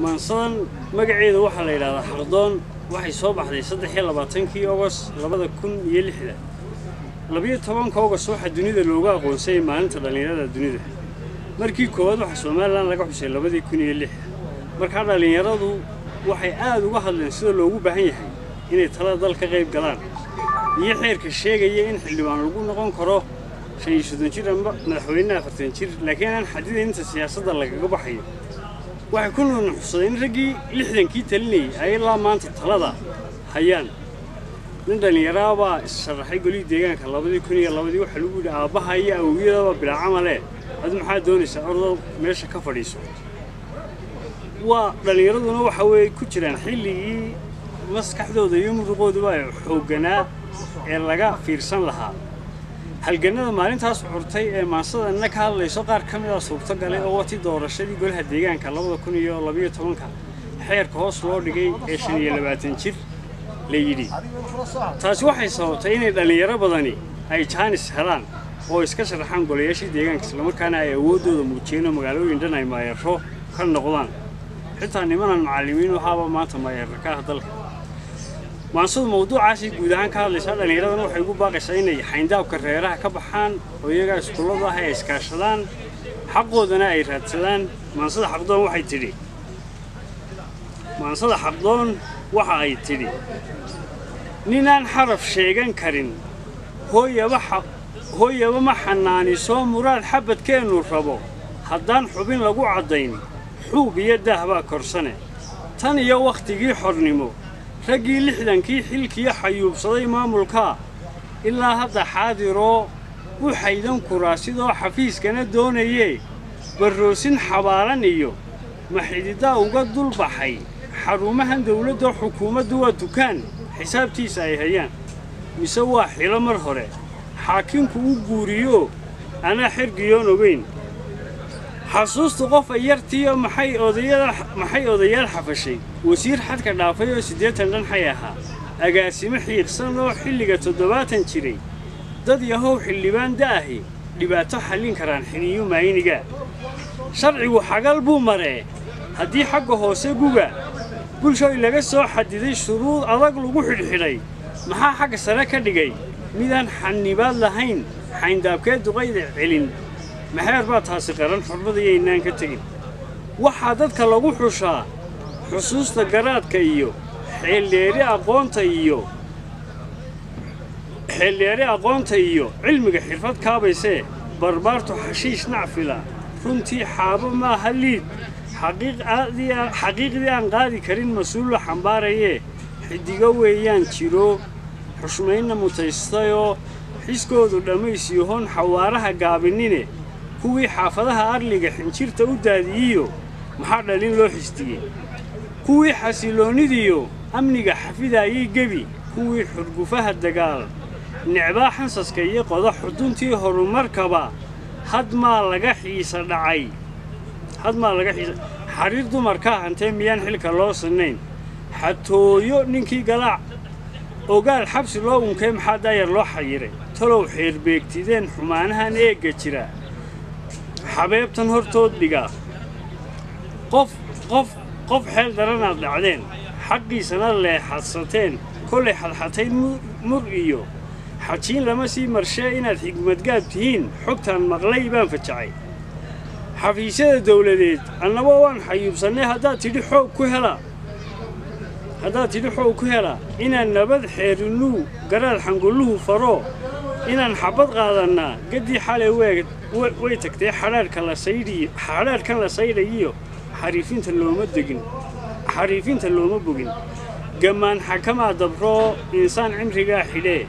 Maansadan magaceeda waxaa la yidhahdaa Xaqdoon. Waxay soo baxday 23-kii Ogost 2006. 12-ka Ogost waxaa dunida looga aqoonsayay maalinta dhallinyarada dunida. Markii koowaad waxaa Somalilan laga xusay 2006. Markaa dhallinyaradu waxay aad uga hadleen sida loogu baahan yahay inay talada dal ka qayb galaan iyo xeerka sheegaya in xildhibaan lagu noqon karo 35 jir ama madaxweyne 40 jir, laakiin aan xadidayn inta siyaasadda lagaga baxayo. Waxay ku nuunuxsadeen in raggii 60-kii talinayay ay ilaa maanta talada hayaan. Nin dhallinyaraabaa is-sharaxay golihii deegaanka 2002-dii. Waxaa lagu yidhi, aabbaha iyo awowyadaba bilaa camale, adu maxaa doonaysaa? Ordo meesha ka fadhiiso. Waa dhallinyaraduna waxa weeye ku jiraan xilligii maskaxdooda iyo muruqooduba ay xoogganaa ee laga fiirsan lahaa. Halgannada maalintaas curtay ee maansadana ka hadlayso qaar ka mid a suurto galay oo wati doorashadii golaha deegaanka 2012-ka xeerka hoos loo dhigay ee 25 jir la yidhi. Taasi waxay sababtay inay dhallinyaro badani ay jaanis helaan oo iska sharaxaan golayaashii deegaanka, islamarkaana ay awooddooda muujiyeen oo magaalooyin dhan ay maayarro ka noqdaan. Xitaa nimanan macallimiin waxaaba maanta maayarro ka ah dalka. Maansadu mawduucaasay guud ahaan ka hadlaysaa. Dhallinyaradana waxay ugu baaqaysaa inay xayndaabka reeraha ka baxaan oo iyagaa iskuullada ah ay iskaashadaan, xaqoodana ay raadsadaan. Maansada Xaqdoon waxay tidhi, maansada Xaqdoon waxa ay tidhi: Ninaan xaraf sheegan karin hooyaba hooyaba ma xanaaniso. Muraad xabadkeennu rabo haddaan xubin lagu caddayn, xuub iyo daah baa korsane. Tan iyo wakhtigii xornimo raggii 60-kii xilkiyo xayuubsaday maamulkaa ilaa hadda xaadiroo u xaydan kuraasidoo xafiiskana doonayee, barroosin xabaalan iyo maxididaa uga dul baxay xarumahan dawladda. Xukuumaddu waa dukaan xisaabtiisa ay hayaan, mise waa xilo mar hore xaakimku u guuriyo anaa xergiyoon ogeyn? Xasuustu qof ay yartiiyo maxay odayada, maxay odayaal xafashay? Wasiir xadka dhaafay oo 80 dhanxay ahaa, agaasimo xiiqsan oo xilliga 70 jiray, dad yahow xildhibaan da'ahi dhibaato xallin karaan xiniyo maayiniga. Sharcigu xagal buu maree haddii xagga hoose guga bulshoy laga soo xadiday, shuruud adag lagu xidhxidhay, maxaa xagga sare ka dhigay midaan xanibaad lahayn xayndaabkee duqayda celin? Maxeer baa taasi qaran xurmada yaynaan ka tegin. Waxaa dadka lagu xushaa xusuusta garaadka iyo xeeldheeri aqoonta iyo xeeldheeri aqoonta iyo cilmiga xirfad kaabaysee. Barbaartu xashiish nacfila runtii xaabo maaha liid xaqiiqdii aan qaadi karin mas-uul la xambaarayee. Xidigo weeyaan jiro xushmaynna mutaystayoo xiskoodu dhammaysiyohon xawaaraha gaabinine. Kuwii xaafadaha arliga xinjirta u daadiyiyo maxaa dhalin loo xistiyey? Kuwii xasiloonnidiyo amniga xafidaayey gebi, kuwii xurgufaha dagaal necbaa xansaska iyo qoda xuduntii horumarkaba, had maa laga xiisa dhacay, had maa laga xiisa xariir dumarkaa hantee miyaan xilka loo sinnayn? Xatooyo ninkii galaac ogaal xabsi loo unkay, maxaa daayar loo xayiray? Talow xeerbeegtideen xumaanahan eegga jira xabeebtan hortood dhiga. Qof qof qof xeel daranaad dhacdeen, xaqiisana leexadsateen. Kollay xadxatay mur iyo xajiin lama sii marshee. Inaad xigmadgaab tihiin xogtaan maqlay baan fajacay. Xafiisyada dawladeed annaba waan xayuubsannay. Haddaad tidhi xoog ku hela, haddaad tidhi xoog ku hela, inaan nabad xeerinuu garaad xangulluhu faro, inaan xabad qaadannaa gaddii xalay way tagtay. Xadhaadhka la saydhiyo, xadhaadhkan la saydhayiyo xariifinta looma degin, xariifinta looma bogin. Gammaan xakamaa dabroo insaan cimrigaa xidhee.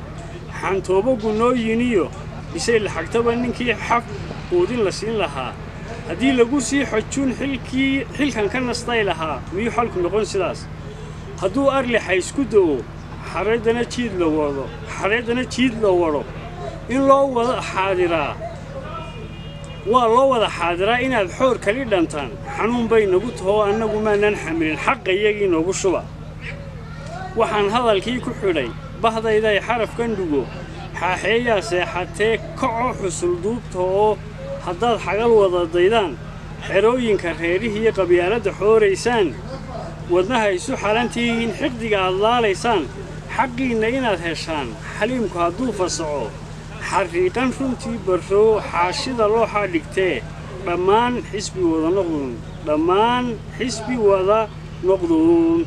Xantoobo gunnooyiniyo bisay laxagtaba ninkii xaf quudin la siin lahaa, haddii lagu sii xojuun xilkii xilkan ka nastay lahaa, miyuu xalku noqon sidaas? Hadduu arlixa isku da'o, xareeddana jiid la wado, xareeddana jiid la wadho, in loo wada xaadiraa waa loo wada xaadiraa. Inaad xoor kali dhantaan xanuun bay nagu tahoo annagu maanaan xamilin. Xaqa iyagii noogu shuba. Waxaan hadalkii ku xidhay bahdayday xarafkan dhugo xaaxeeyaa seexatee. Kaco xusul duubta oo haddaad xagal wada daydaan Xerooyinka reerihiiyo qabyaaladda xooraysaan, wadnaha isu xalantihiin, xiqdiga aad laalaysaan, xaqiinna inaad heshaan. Xaliimku hadduu fasaco xariiqan runtii barroo xaashida looxaa dhigtee, dhammaan xisbi wada noqduun, dhammaan xisbi wada noqduun.